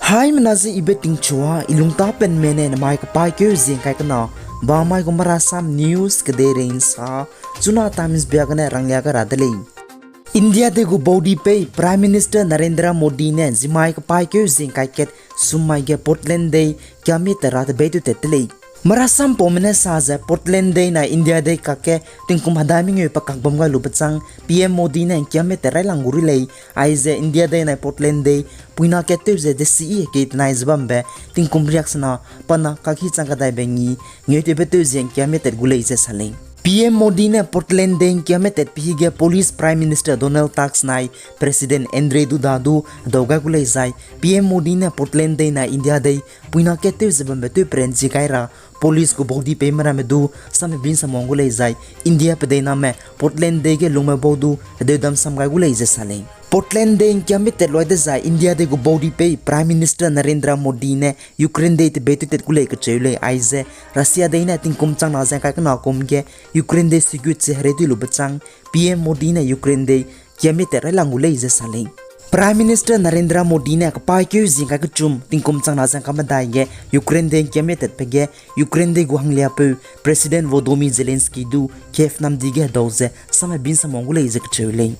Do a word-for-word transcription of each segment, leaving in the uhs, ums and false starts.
Haimena ze ibe tingchua, i lungtapenme ne namai kapaîkeu zingkai kena, bamai gu Marasam News kedeirei nsa, Chuna Times bia gene ranglia gai ra de lei. India dei gu baudipei Prime Minister Narendra Modi ne zimai kapaîkeu zingkai kat summai ge Portland dei kiamit ra tebei tewtat de lei. Marasam paume ne sa ze Portland dei nai India dei kakge tingkum hedai mengeu pe kakbam gai lu bechâng P M Modi ne kiamit railang gu ri lei, aize India dei nai Portland dei puina kat tew ze desi i hegei tenai ze bambe tingkum riaksena pana kakhi chang kadaibe ngi ngeutewbe tew ze kiamit gu lei ze sa lei. P M Modi ne Portland dei kiamit pe hige police Prime Minister Donald Tusk nai President Andrzej Duda du hedau gai gu lei zai P M Modi ne Portland dei nai India dei puina kat tew ze bambe tew peranchi gai ra police gu baudipei meramme du sam hebi nsamwang gu lei zai India pedeiname Portland dei ge lungme bau du hedeu dam sam gai gu lei ze sa lei. Portland dei kiamit luai dezai India dei gu baudipei Prime Minister Narendra Modi ne Ukraine dei tebei tewtat gu lei kacheu lei aize Russia dei ne tingkum changna zengkai kena kum ge Ukraine dei sigut ze herei tei lu bechâng P M Modi ne Ukraine dei kiamit railang gu lei ze sa lei. Prime Minister Narendra Modi ne kapaîkeu zingkai kechum tingkum changna zengkai medai ge Ukraine dei kiamit pe ge Ukraine dei gu hangliapeu President Volodymyr Zelensky du Kyiv namdi ge hedau ze sam hebi nsamwang gu lei ze kacheu lei.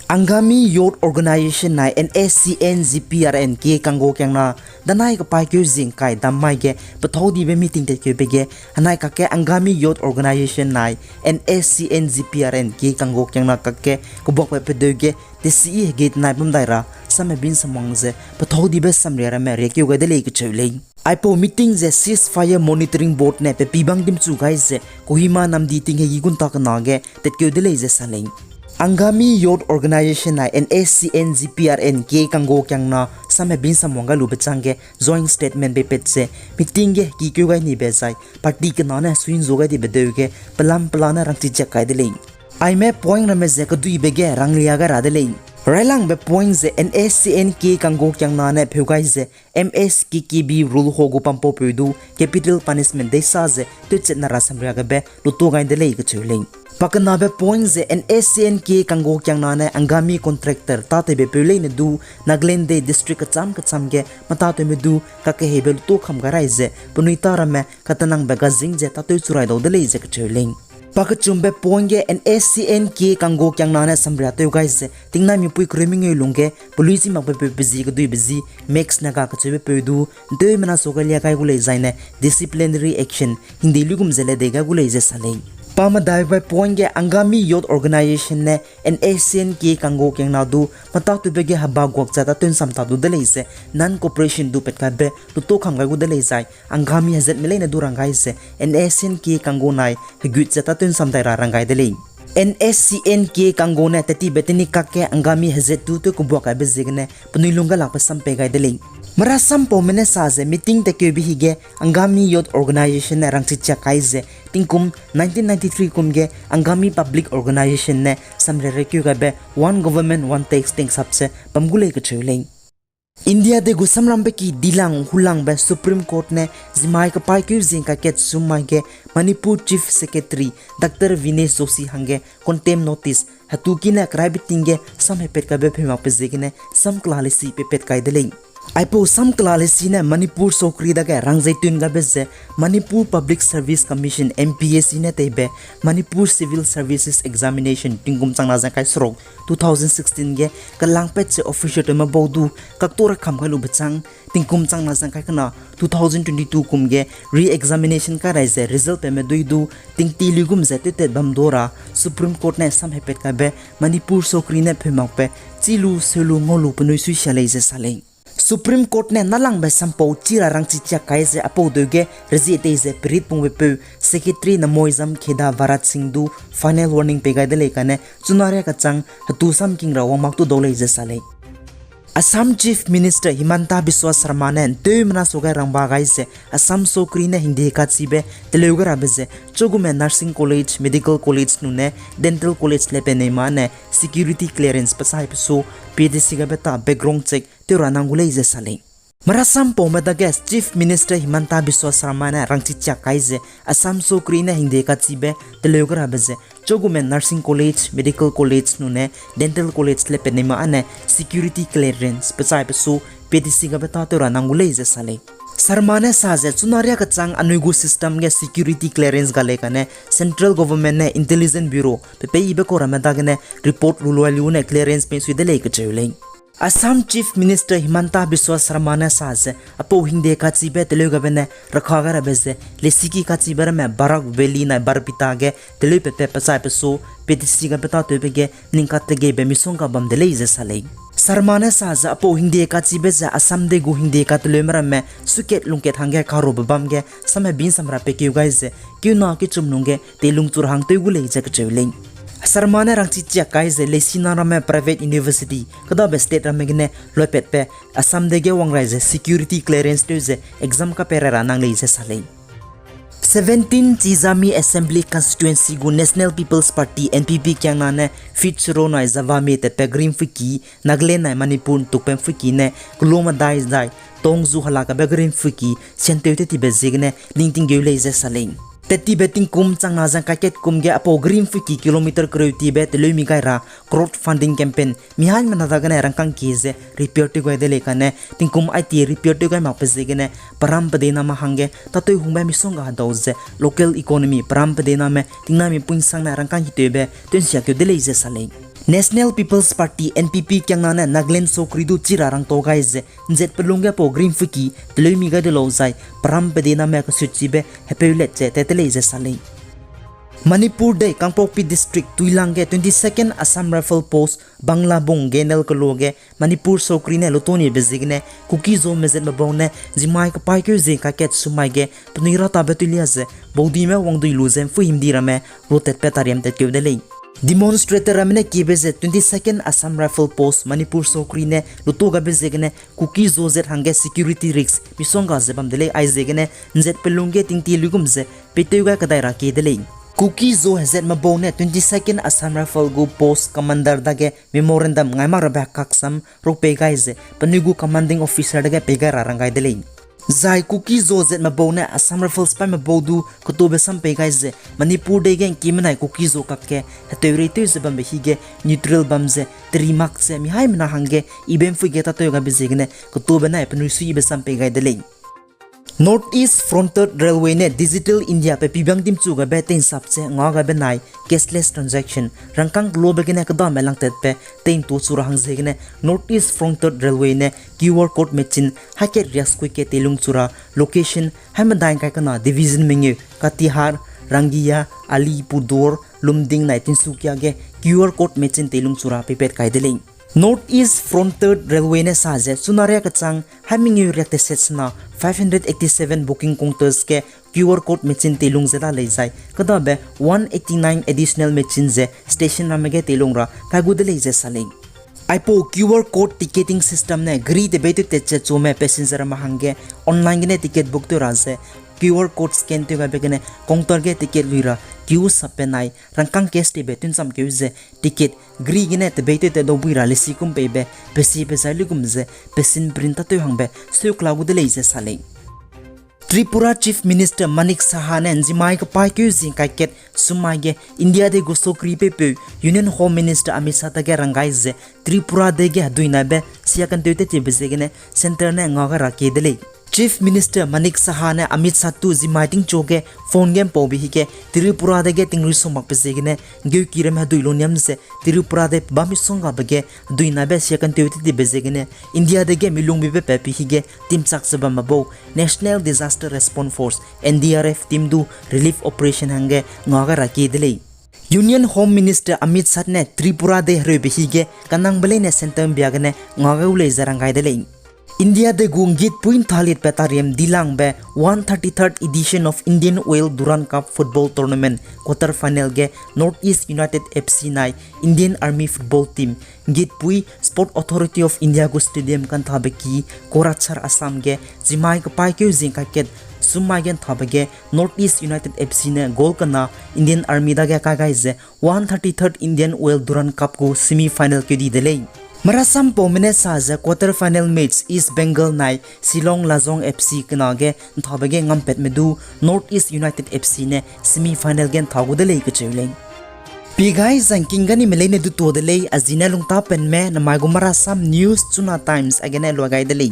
Angami Youth Organization nai N S C N G P R N ke kanggo kiangna danai kapaîkeu zingkai dam mai ge pethaudibe meeting tatkeube ge henai kakge Angami Youth Organization nai N S C N G P R N ke kanggo kiangna kakge kebuakbe pedeu ge desi i hegei tenai bam dai ra sam hebi nsamwang ze pethaudibe samria ramme riakeu gai de lei kacheu lei. Aipau meeting ze Ceasefire Monitoring Board ne pe pibang dimchu gai ze Kohima namdi ting hegi gunta kena ge tatkeu de lei ze sa lei. Angami Youth Organization nai N S C N G P R N ke kanggo kiangna sam hebi nsamwang gai lu bechâng ge joint statement peipat ze meeting ge kikeu gai nibe zai party kena ne suinzu gai dibe deu ge pelam pela ne rangchi chiak kai de lei. Aime point ramme ze keduibe ge ranglia gai ra de lei. Railangbe point ze N S C N ke kanggo kiangna ne pheu gai ze M S K K B rule ho gu pampaupeu du capital punishment deisa ze tewchetna ra samria gebe luto gai de lei kacheu lei. Pakenabe point ze N S C N ke kanggo kiangna ne Angami contractor tâtewbepeu leine du Nagaland dei district kecham kecham ge metâtewme du kakeheibe luto kham gai rai ze penui tâ ramme katenangbe gazing ze tâtew chu rai dau de lei ze kacheu lei. Pakechumbe point ge N S C N ke kanggo kiangna ne samria tew gai ze tingnai mipui kereu mengeu lungge peluizi makbe peu pe zi keduibe zi Max Naga kacheube peu du nteumena suage lia gai gu lei zaine disciplinary action hingdei luigum ze le dei gai gu lei ze sa lei. Pamedaibe point ge Angami Youth Organization ne N S C N ke kanggo kiangna du metâtewbe ge heba guak ze tâtew nsam ta du de lei ze non-cooperation du pat kaibe luto kham gai gu de lei zai Angami hezatme leine du rang gai ze N S C N ke kanggo nai hegut ze tâtew nsam dai ra rang gai de lei. N S C N ke kanggo ne tetibe teni kakge Angami hezat du tew kebuak kaibe ziegene penui lungga lakbe sam pei gai de lei. Merasampaume ne sa ze meeting takeube hige Angami Youth Organization ne rangchi chiak kai ze tingkum nineteen ninety-three kum ge Angami Public Organization ne samria rekeu gaibe One Government One Tax ting sap ze bam gu lei kacheu lei. India dei gu samrambe ki dilang hulangbe Supreme Court ne zimai kapaîkeu zing kaket sum mai ge Manipur Chief Secretary Doctor Vinesh Joshi hangge contempt notice hetu kine keraibe ting ge samhepat kaibe pheu makbe ziegene samkela lesi peipat kai de lei. Aipau samkela lesi ne Manipur sokri dage rangzeitun gaibe ze Manipur Public Service Commission, M P S C ne teibe Manipur Civil Services Examination tingkum changna zengkai seruk two thousand sixteen ge kelangpat ze official tewme bau du kakto rakham gai lube chang tingkum changna zengkai kena two thousand twenty-two kum ge re-examination kai rai ze result peme dui du tingti luigum ze tewtat bam du ra Supreme Court ne samhepat kaibe Manipur sokri ne pheu makbe chî lu seu lu ngau lu penui suisia lei ze sa lei. Supreme Court ne nâlangbe sampau chi ra rangchi chiak kai ze aipau deu ge rezie tei ze perit pungbe peu Secretary Namoijam Kheda Bharat Singh du final warning pei gai de lei kane chuna ria kachang hetu samking ra wang mak tu dau lei ze sa lei. Assam Chief Minister Himanta Biswa Sarma ne nteumena suage rangba gai ze Assam sokri ne hingde kachibe teleu gai rabe ze chugume nursing college, medical college nune dental college le penei ma ne security clearance pechai pesu pedesi gaibe ta background check tew ra nang gu lei ze sa lei. Merasampaume dage Chief Minister Himanta Biswa Sarma ne rangchi chiak kai ze Assam sokri ne hingde kachibe teleu gai rabe ze chugume nursing college, medical college nune dental college le penei ma ane security clearance pechai pesu P T C gabe tâtew ra nang gu lei ze sa lei. Sharma ne sa ze, chuna riâ kechang anui gu system ge security clearance ga lei kane Central Government ne Intelligence Bureau pe peibe kau ramme dagene report lu luai lu ne clearance pei sui de lei kacheu lei. Assam Chief Minister Himanta Biswa Sarma ne sa ze, apau hingde kachibe teleu gabe ne rakha gai rabe ze, lesiki kachibe ramme Barak Valley nai Barpeta ge teleu pepe pechai pesu, P T C gabe tâtewbe ge ningkat tegeibe misongga bam de lei ze sa lei. Sarma ne sa ze, apau hingde kachibe ze Assam dei gu hingde kateleume ramme sukat lungkat hangge karube bam ge samhebi nsam ra pekeu gai ze, keuna kechum lungge teilung chu ra hang tew gu lei ze kacheu lei. Sarma ne rangchi chiak kai ze, lesina ramme private university kêdabe state ramme gene loipatbe Assam dei ge wang rai ze security clearance tew ze exam kape rai ra nang lei ze sa lei. Seventeen Chizami Assembly Constituency gu National People's Party, N P P kiangna ne Phit Shiro nai Zavame tatbe Green Fuiki, Nagaland nai Manipur ntukpem Fuiki ne kelo medai zai tong zu hala kabe Green Fuiki siantew tettibe ziegene ningting geu lei ze sa lei. Tettibe tingkum changna zang kakat kum ge apau Green Fuiki kilometer kereu tibe teleu mi gai ra crowd funding campaign mihaimena dagene rangkâng kie ze repair tew gai de lei kane tingkum aiti repair tew gai makbe ziegene peram pedeiname hangge tâtew hungbe misongga hedau ze local economy peram pedeiname tingnami puinsang ne rangkâng hitewbe tew nsiakeu de lei ze sa lei. National People's Party, N P P kiangna ne Nagaland sokri du chi ra rangtau gai ze nzet pelung ge pau Green Fuiki teleu mi gai de lau zai peram pedeiname kesutchibe hepeu let ze tat te lei ze sa lei. Manipur dei Kangpokpi District Tuilang ge twenty-second Assam Rifle Post Banglabung Ganel kelo ge Manipur sokri ne lutonibe ziegene Kuki-Zo mezatme bau ne zimai kepaîkeu zie kakat sumai ge penui ratabe tuilia ze baudime wangdui lu ze mpuihimdi ramme lutatbe tariam tatkeu de lei. Demonstrator ramme ne kiebe ze twenty-second Assam Rifle Post Manipur sokri ne luto gabe ziegene Kuki-Zo zat hangge security risk misongga ze bam de lei aiziegene nzet pelung ge tingtie luigum ze peitew gai kedai ra kie de lei. Kuki-Zo hezatme bau ne twenty-second Assam Rifle gu post commander dage memorandum ngai mak rabe kaksam ruk pei gai ze penui gu commanding officer dage pei gai ra rang gai de lei. Zai Kuki-Zo zatme bau ne Assam Rifles paîme bau du ketube sam pei gai ze Manipur dei ge ngkime nai Kuki-Zo kakge heteureitew ze bambe hige neutral bam ze teri mak ze mihaimena hangge ibe mpui ge tâtew gabe ziegene ketube nai penui suibe sam pei gai de lei. North East Frontier Railway ne Digital India pe pibiang dimchu gabe teinsap ze nga gabe nai cashless transaction rangkâng kelobe gene kedame langtatbe teintu chu ra hang ziegene North East Frontier Railway ne Q R code machine haikat riaskui ke teilung chu ra location haimedai kai kena division mengeu Katihar, Rangiya, Alipurduar, Lumding nai Tinsukia ge Q R code machine teilung chu ra peipat kai de lei. North East Frontier Railway ne sa ze chuna riâ kechang hai mengeu riak teset sena five hundred eighty-seven booking counters ge Q R code machine teilung ze la lei zai kedabe one eighty-nine additional machine ze station ramme ge teilung ra kai gu de lei ze sa lei. Aipau Q R code ticketing system ne geri tebeitew tat ze chume passenger ramme hangge online gene ticket book tew ra ze Q R code scan tew gaibe gene counter ge ticket lui ra queue sapbe nai rangkâng cash tewbe tuncham keu ze ticket geri gene tebeitew tat dau bui ra lesi kum peibe pesibe zai luigum ze pesin print tâtew hangbe seukla gu de lei ze sa lei. Tripura Chief Minister Manik Saha ne nzimai kepaîkeu zie kaikat sumai ge India dei gu sokri peipeu Union Home Minister Amit Shah dage rang gai ze Tripura dei ge heduinaibe sia kanteu tattibe ziegene centre ne nga gai ra kie de lei. Chief Minister Manik Saha ne Amit Shah tu zimai tingchu ge phone ge mpaube hige Tripura dei ge tingrui sumakbe ziegene ngeuki ramme hedui luniam ze Tripura dei pebâm misonggabe ge heduinaibe sia kanteu tattibe ziegene India dei ge milungbibe pe pi hige timchak ze bambe bau National Disaster Response Force, N D R F team du relief operation hangge nga gai ra kie de lei. Union Home Minister Amit Shah ne Tripura dei hereube hige kanangbe leine centre mbia gene nga gai u lei ze rang gai de lei. India dei gu nggitpui nthalitbe tariam dilangbe one thirty-third edition of Indian Oil Durand Cup Football Tournament quarter final ge North East United F C nai Indian Army Football Team nggitpui Sport Authority of India gu stadium kanthabe ki Kurachar Assam ge zimai kepaîkeu zie kaikat sumai ge nthabe ge North East United F C ne goal kena Indian Army dage kai gai ze one thirty-third Indian Oil Durand Cup gu semi final keu di de lei. Marasam paume ne sa ze quarter final match East Bengal nai Shillong Lajong F C kena ge nthabe ge ngampatme du North East United F C ne semi final ge ntha gu de lei kacheu lei. Pi gai zangking ganime leine du tuâ de lei, a zine lungtapenme namai gu Marasam News Chuna Times a gene lua gai de lei.